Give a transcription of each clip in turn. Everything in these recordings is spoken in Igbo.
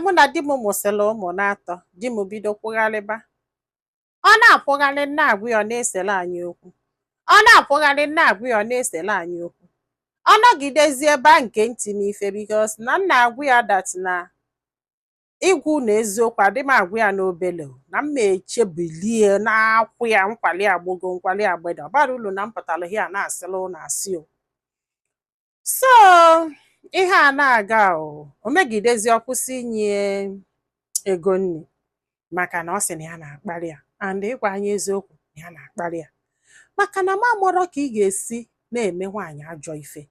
Mụ na di m mụsịrị ụmụ na-atọ. Di m bido kwụgharịba. Ọ na-akwụgharị, na-agwa ya, ọ na-esere anyị okwu. Ọ na-akwụgharị, na-agwa ya, ọ na-esere anyị okwu. Ọ nọgidezie ebe a nke ntị m ife, because na m na-agwa ya that na ịgwa unu eziokwu, adị m agwa ya n'obele o, na m ma echebilie na-akwụ ya nkwali agbogo, nkwali agbede. Ọ bara ulu na m pụtara hia na-asịla ụnụ asị o. So ihe a na-aga o, o megidezi, ọ kwụsị inye ego nri, maka na ọ sị na ya na-akparị ya. And ịgwa anyị eziokwu, na ya na-akparị ya, maka na ma mụrọ ka ị ga-esi na-eme nwaanyị ajọ ife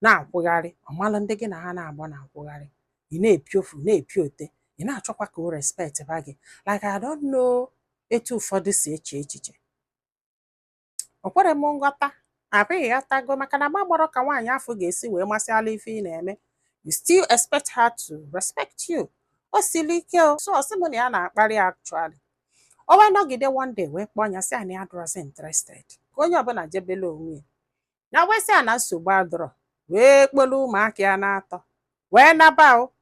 na-akwụgharị. Ọmalụ ndị gị na ha na-agbọ na-akwụgharị, ị na-epi ofu, na-epi ote, ị na-achọkwa ka o respect ba gị. Like, I don't know etu ụfọdụ si eche echiche. O kwere m nghọta, abụghị ghọtago, maka na ma gbọrọ ka nwaanyị afọ ga-esi wee masịala ife ị na-eme, you still expect her to respect you. O siri ike o. So ọ sị m na ya na-akparị ya. Actually, o wee nọgide, one day wee kpọọ ya, sị ya na ya adịrọzi interested, ka onye ọbụla jebele onwe ya. Ya wee sị ya na nsogbu adọrọ, wee kpolu ụmụaka ya na-atọ wee naba o.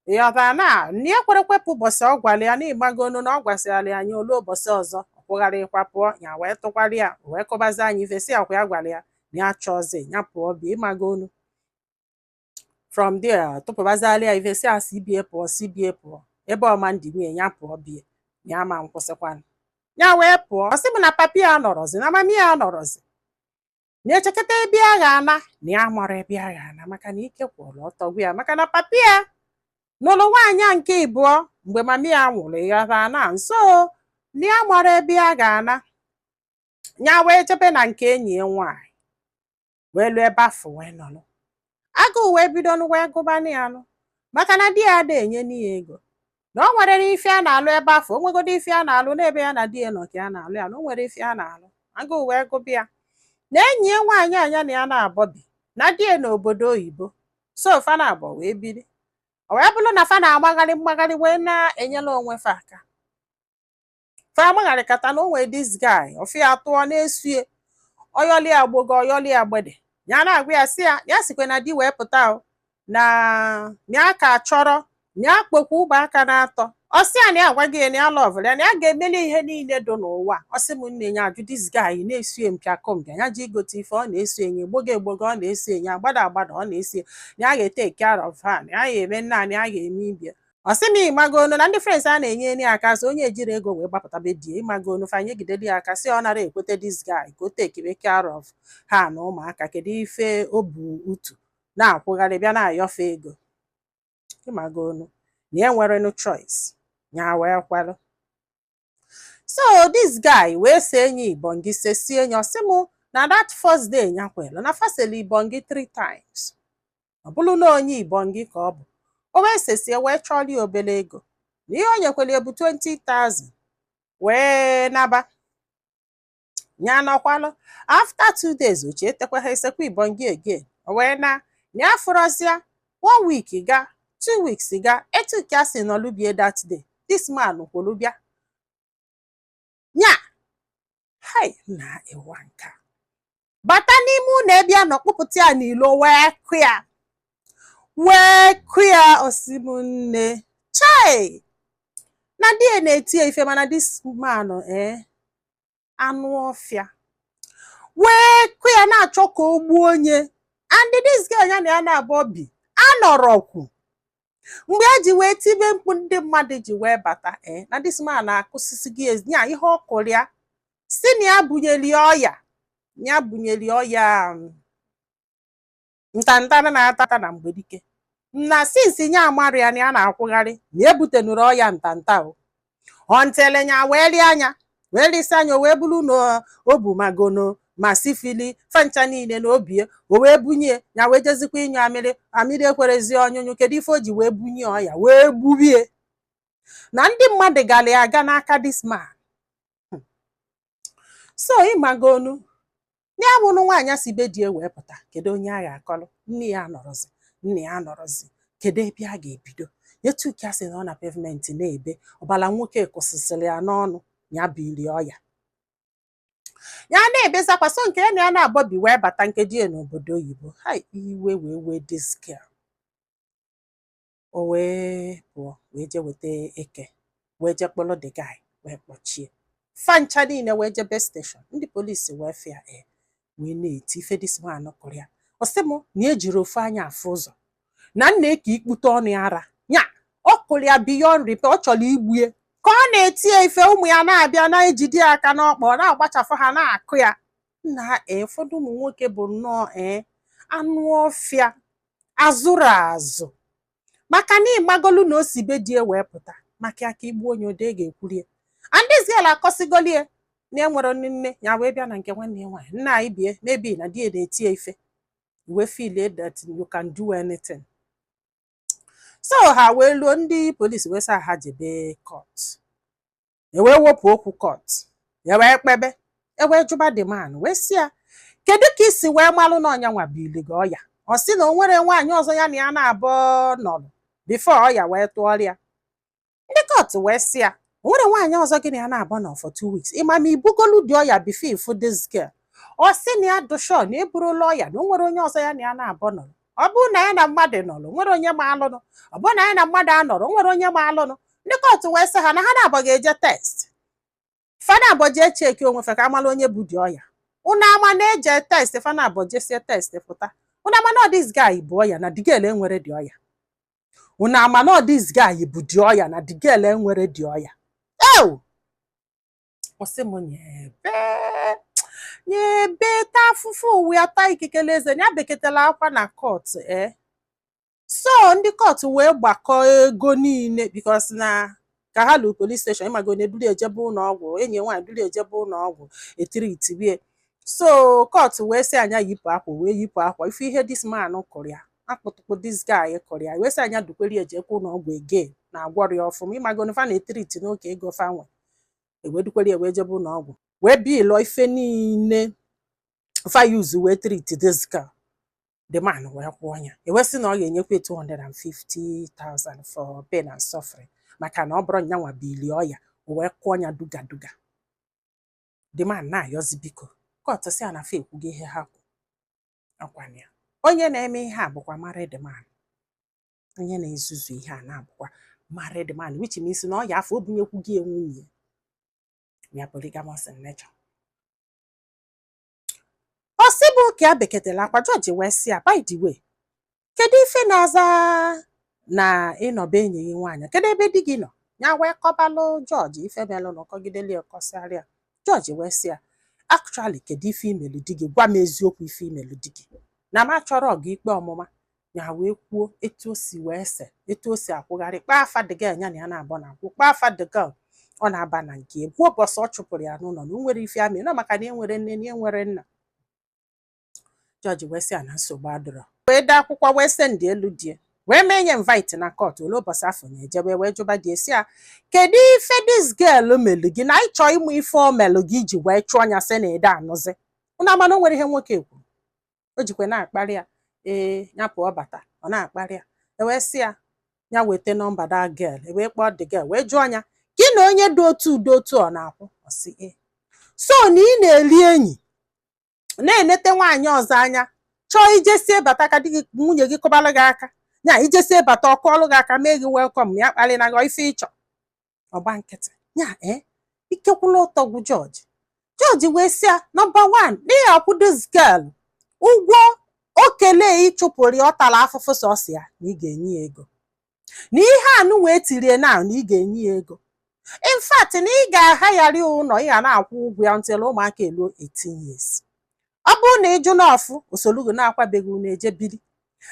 Ịghọtara na nne ya kwere kwepụ ụbọchị ọ gwara ya na ịgbagonu na ọ gwasịrị ya anya olu. Ụbọchị ọzọ ọ kwụgharịkwa pụọ. Ya wee tụkwara ya, wee kụbazi anyị ife, sị ya kwa ya gwara ya na ya chọọzi ya pụọ bịa. Ịmagonu, from there tụpụbazali ya ife, sị ya si bie pụọ, si bie pụọ, ebe ọma ndị nwunye ya pụọ bie, ya ma nkwụsịkwanụ. Ya wee pụọ. Ọ sị m na papi ya nọrọzi, na mami ya nọrọzi, na-echekọta ebe a ga-ana, na ya mara ebe a ga-ana, maka na ike kwụrụ ọtọ gwa ya, maka na papi ya nụrụ nwaanyị a nke ịbụọ mgbe mami ya nwụrụ. Ịghọta na nso na ya mara ebe a ga-ana. Ya wee jebe na nke enyi ya nwaanyị, wee lụọ ebe afọ, wee nọrọ. Agụụ wee bido nụ wee gụbanụ ya nụ, maka na di ya ada enye ya ego, na o nwere ife a na-alụ ebe afọ. O nwegodo ife a na-alụ n'ebe ya na di ya nọ ka ya na-alụ ya, na o nwere ife a na-alụ. Agụụ wee gụba ya na enyi ya nwaanyị anya na ya na-abọbi na di ya n'obodo oyibo. So fa na abụọ wee biri. O wee bụrụ na fa na-agbagharị mgbagharị wee na-enyere onwe fa aka. Fa agbagharịkata na o nwee this guy ọfụ ya tụọ na-esue ọyọli agbogo, ọyọli agbede. Ya na-agwa ya, sị ya ya sikwe na di wee pụta o, na ya ka chọrọ na ya kpokwa ụmụaka na-atọ. Ọ sị ya na ya agwa gị ya na ya loveụrụ ya, na ya ga-emeli ihe niile dị n'ụwa. Ọ sị m nne ya ajụ this guy na-esu mpịakọmpịa ya ji igote ife, ọ na-esu enye egbogo egbogo, ọ na-esu enye agbada agbada, ọ na-esi na ya ga-etake care of her, na ya ga-eme nna, na ya ga-eme ibie. Ọ sị m ịmagonu na ndị friends a na-enye ya aka, so onye ejiri ego wee gbapụta be die. Ịmagonu, fa nyegideli ya aka, sị ọ nara ekwete this guy ka o take care of ha na ụmụaka. Kedu ife o bu utu na-akwụgharị bịa na-ayọfe ego? Ịmagonu na ya nwere no choice, ya wee kwelụ. So this guy wee see enyi ibongi, sesie enyi. Ọ sị mụ na that first day ya kwelu na faseli ibongi three times. Ọ bụrụ na onye ibongi ka ọ bụ, o wee sesie, wee chọrọ ya obere ego, na ihe o nyekwara ya bụ 20,000, wee naba. Ya nọkwalụ, after 2 days o chetekwa ha, esekwa ibongi again, o wee na ya fụrọzịa. One week ga, 2 weeks ga, etu ka a si nọlụbie. That day this man kwuru bịa nya hai na ịwa nka bata n'ime ụlọ ebe a nọ, kpụpụta ya n'ilo, wee kụ ya, wee kụ ya. Osimu nne chai, na di ya na-eti ya ife, mana this man, anụ ọfịa, wee kụ ya, na-achọ ka o gbuo onye. And this girl ya na ya na-abụọ bi anọrọkwu mgbe e ji wee tibe mkpu, ndị mmadụ ji wee bata. Na this man na-akụsisi gị nya ihe ọ kụrụ ya, si na ya bunyeli ọya, ya bunyeli ọya ntanta na-atata na mgbedike, na since nya amara ya na ya na-akwụgharị na ebutenuru ọya ntanta o ọntele. Nya wee lie anya, wee lisi anya, o wee bụrụ na o bu magono ma sifili fancha niile na obie, o wee bunye ya, wee jezikwa ịnyụ amịrị. Amịrị ekwerezi ọnyụnyụ. Kedu ife o ji wee bunye ọya wee gbubie na ndị mmadụ gara aga n'aka this man? So ịmagonu ya bụrụ nwaanyị si be di ya wee pụta, kedu onye a ga-akọrọ? Nne ya nọrọzi, nne ya nọrọzi, kedu ebe a ga-ebido? Etu ka sị na ọ na pavement na-ebe ọbara, nwoke kwụsịsịrị ya n'ọnụ, ya biri ọya, ya na-ebezakwa. So nke ya na ya na-abọbi wee bata nke di ya n'obodo oyibo ha, iwe wee wee this girl. O wee pụọ, wee jee weta eke, wee jee kpọrọ the guy, wee kpọchie fa ncha niile, wee jebe station. Ndị polisi wee fịa e wee na-eti ife this man kụrụ ya. Ọ sị m na ejiri ofu anya afụ ụzọ na nna eke ikpute ọnụ ya ara nya. Ọ kụrụ ya beyond repair. Ọ chọrọ igbue ka ọ na-eti ya ife. Ụmụ ya na-abịa na-ejide ya aka n'ọkpa, ọ na-agbachafụ ha, na-akụ ya. Nna ee, ụfọdụ ụmụ nwoke bụ nnọọ ee anụ ọfịa azụrụ azụ, maka na ịmagolu na o si be die wee pụta maka aka igbu onye ode ga-ekwurie. And this girl akọsigolie na enwere nne ya, wee bịa na nke nwanne ya nwaanyị, nna anyị bie, maybe na di ya na-eti ya ife, wee feel that you can do anything. So ha wee luo, ndị polisi wee sị ha jebe court. E wee wepụ okwu court, e wee kpebe, e wee jụba the man, wee sị ya, kedu ka isi wee malụ na ọnya nwa bili gị ọya? Ọ sị na o nwere nwaanyị ọzọ ya na ya na-abụ nọrọ before ọya wee tụọrọ ya. Ndị court wee sị ya, o nwere nwaanyị ọzọ gị na ya na-abụ nọ for 2 weeks, ịma ma ibugolu dị ọya before ifu this girl? Ọ sị na ya dị sure na eburula ọya, na o nwere onye ọzọ ya na ya na-abụ nọrọ. Ọ bụrụ na ya na mmadụ nọrọ, nwere onye ma alụnụ. Ọ bụrụ na ya na mmadụ anọrọ, nwere onye ma alụnụ. Ndị court wee sị ha na ha na-abọ ga-eje test. Fa na-abọ jee check onwe fa ka amala onye bụ dị ọya. Unu ama na-eje test, fa na-abọ jesie test pụta. Unu ama na this guy bụ ọya na the girl enwere dị ọya. Unu ama na this guy bụ dị ọya na the girl enwere dị ọya. Ew, ọ sị m nyebe nyebe taa afụfụ ụwa ya, taa ikikere eze ya, beketela akwa na court. Ee, so ndị court wee gbakọọ ego niile, because na ka ha lu police station, ịmago na eduru ejebe ụlọ ọgwụ, enyi nwaanyị duru ejebe ụlọ ọgwụ etiri itibie. So court wee sị anya yipụ akwa, wee yipụ akwa, ife ihe this man kụrụ ya, akpụtụkpụ this guy kụrụ ya. Wee sị anya dukwere ejekwa ụlọ ọgwụ again na agwọrọ ya ọfụma. Ịmago na fa na-etiriti n'oge ego fa nwe, ewee dukwere ya wee jebe ụlọ ọgwụ, wee bilọ ife niile fa use wee treat this girl. The man wee kwụọ ya. Ewee sị na ọ ga-enyekwa 250,000 for pain and suffering, maka na ọ bụrụ nyanwa bili ọya, o wee kwụọ ya duga duga. The man na-ayọzi biko. Court sị a na fa ekwugo ihe ha kwu. Ọkwana ya, onye na-eme ihe a bụkwa married man. Onye na-ezuzu ihe a na-abụkwa married man, which means na ọ ya afọ obunyekwu gị nwunye ya, polygamous in nature. Ọ sị bụ ka ya beketela akwa. Jọji wee sị ya, by the way, kedu ife na-aza na ịnọbe enyi gị nwaanyị? Kedu ebe di gị nọ? Ya wee kọbalụ jọji ife melụ na ọkọgideli kọsịarịa. Jọji wee sị ya, actually, kedu ife imelu di gị? Gwa m eziokwu, ife imelu di gị, na m achọrọ ọgụ ikpe ọmụma. Ya wee kwuo etu o si wee se, etu o si akwụgharị, kpaa afa the girl ya na ya na-abọ na akwụ, kpaa afa the girl ọ na-aba na nke ya, kwuo ụbọchị ọ chụpụrụ ya n'ụlọ, na o nwere ife amị na maka na enwere nne na enwere nna. Jọji wee sị ya na nsogbu adịrọ, wee dee akwụkwọ, wee send elu die, wee mee nye invite na court ole ụbọchị afọ na-ejebe, wee jụba die sị ya, kedu ife this girl melu gị, na ịchọ ịmụ ife o melụ gị iji wee chụọ ya, sị na ede anụzi. Ụnụ ama na o nwere ihe nwoke kwuru o jikwa na-akparị ya. Ee, ya pụọ bata, ọ na-akparị ya. E wee sị ya ya weta nọmba that girl. E wee kpọọ the girl, wee jụọ ya, gị na onye dị otu dị otu ọ na-akwụ? Ọ sị ee. So na ị na-eri enyi, na-enete nwaanyị ọzọ anya, chọọ ijesie bata ka di gị, nwunye gị kụbalụ gị aka ya, ijesie bata, ọkụ ọlụ gị aka, mee gị welcome, ya kparị na gị ife ịchọ, ọgba nkịtị ya. Ee, ikekwula ụtọ gwụ jọji. Jọji wee sị ya, number one, n'ihi akwụ this girl ụgwọ okele ịchụpụrụ ya, ọ tara afụfụ sọsọ ya, na ị ga-enye ya ego, na ihe anụ wee tirie na ị ga-enye ya ego. In fact, na ị ga-ahaghari ụlọ, ị ga na-akwụ ụgwọ ya until ụmụaka eluo 18 years. Ọ bụrụ na ịjụ n'ọfụ osolugo na-akwabeghị, unu eje biri,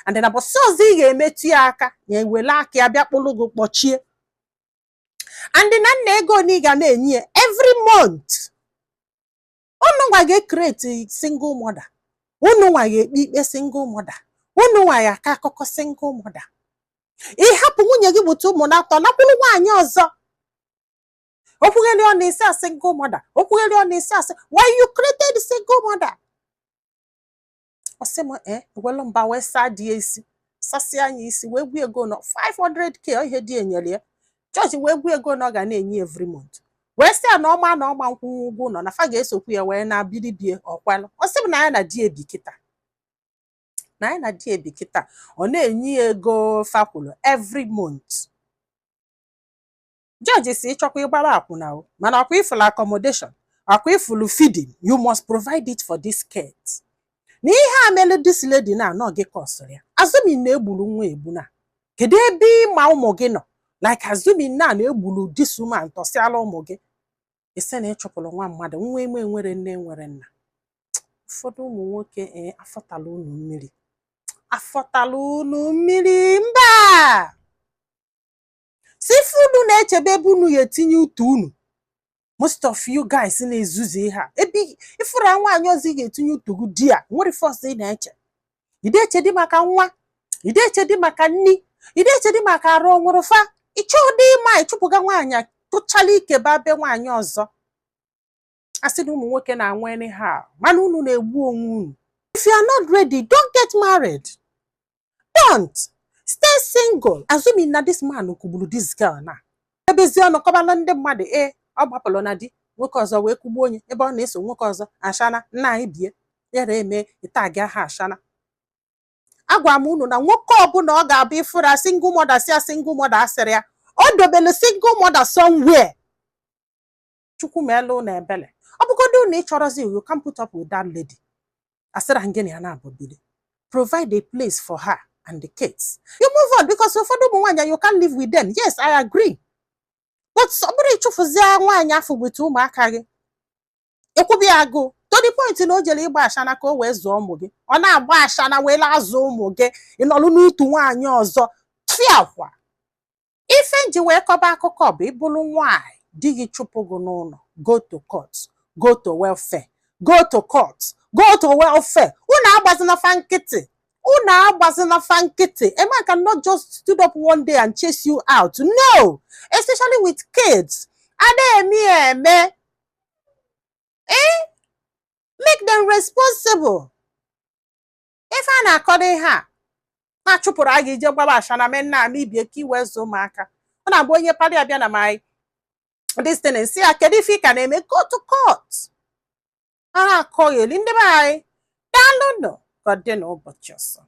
and na bọsị ọzọ ị ga-emetụ ya aka, ya ewele aka ya bịa kpụrụ gị kpọchie. And na nna ego na ị ga na-enye ya every month. Unu nwa ga-ecreate single mother, unu nwa ga-ekpe ikpe single mother, unu nwa ya aka akụkọ single mother. Ịhapụ nwunye gị gbute ụmụ na-atọ, nakwuru nwaanyị ọzọ, okwugheri ọ na-esi a single mother, okwugheri ọ na-esi asị, why you created single mother? Ọ sị m ee, ewelu mba wee saa di ya isi, sasịa anya isi, wee gwu ego nọ 500K. Ọ ihe di enyere ya. Jọji wee gwu ego na ọ ga na-enye every month, wee sị ya na ọma na ọma nkwụnwụ ụgwọ ụlọ, na fa ga-esokwu ya wee na biribie ọkwalụ. Ọ sị m na ya na di ebi kịta. Na ya na di ebi kịta, ọ na-enye ya ego fakwulu every month. Judge si, ịchọkwa ịgbara akwụna o, mana ọkwa ifulu accommodation, ọkwa ifulu feeding, you must provide it for this kids. Na ihe a mere this lady na anọ gị kọsịrị ya, assuming na egburu nwa egbu, na kedu ebe ịma ụmụ gị nọ? Like, assuming na egburu this woman, tọsịala ụmụ gị, ise na ịchụpụrụ nwa mmadụ, nwa eme enwere nne enwere nna. Ụfọdụ ụmụ nwoke, ee, afọtala unu mmiri, afọtala unu mmiri. Mba, si ife unu na-echebe ebe unu ya etinye utu unu. Most of you guys na-ezuzu ihe a, ebe ifụra nwaanyị ọzọ ị ga-etinye utu gị, di ya nwere ife ọzọ ị na-eche. Ide eche dị maka nwa, ide eche dị maka nni, ide eche dị maka arụ ọnwụrụ fa. Ịchọ ụdị ịma ịchụpụga nwaanyị a, tụchala ike ba be nwaanyị ọzọ. A sị na ụmụ nwoke na-anwụ anyhow, mana unu na-egbu onwe unu. If you are not ready, don't get married, don't stay single. Assuming na this man kwugburu this girl, na ebezi ọnụ kọbala ndị mmadụ, ee, ọ gbapụrụ na di nwoke ọzọ wee kwugbuo onye ebe ọ na-eso nwoke ọzọ. Ashana nna anyị bie yara eme ịtagi aha ashana. Agwa m unu na nwoke ọbụla ọ ga-abụ ịfụra single mother, si ya single mother, asịrị ya o dobelu single mother somewhere. Chukwu meelu na ebele, ọ bụgodu na ị chọrọzi, you can put up with that lady, asịra ngịnị ya na-abụ bili, provide a place for her and the kids, you move on, because ụfọdụ ụmụ nwaanyị, you can live with them. Yes, I agree, but ọ bụrụ ịchụfụzie nwaanyị afọ with ụmụaka gị, ekwubi ya agụụ to the point na o jere ịgba ashana ka o wee zụọ ụmụ gị, ọ na-agba ashana wee azụ ụmụ gị, ịnọlụ n'utu nwaanyị ọzọ tfiakwa. Ife nji wee kọba akụkọ bụ, ịbụrụ nwaanyị di gị chụpụ gị n'ụlọ, go to court, go to welfare, go to court, go to welfare. Unu agbazina fa nkịtị, unu agbazina fa nkịtị. A man cannot just stood up one day and chase you out, no, especially with kids. Ada eme ya eme, eh, make them responsible. Ife a na-akọrọ ihe a na-achụpụrụ a ga ije gbaba ashana mee nna ama ibie ka iwee zụọ ụmụaka. Ọ na-abụ onye parị abịa na my this thing, si ya, kedu ife ị ka na-eme? Go to court. A na-akọgheli ndị be anyị. Daalụnụ, ka ọ dị n'ụbọchị ọzọ.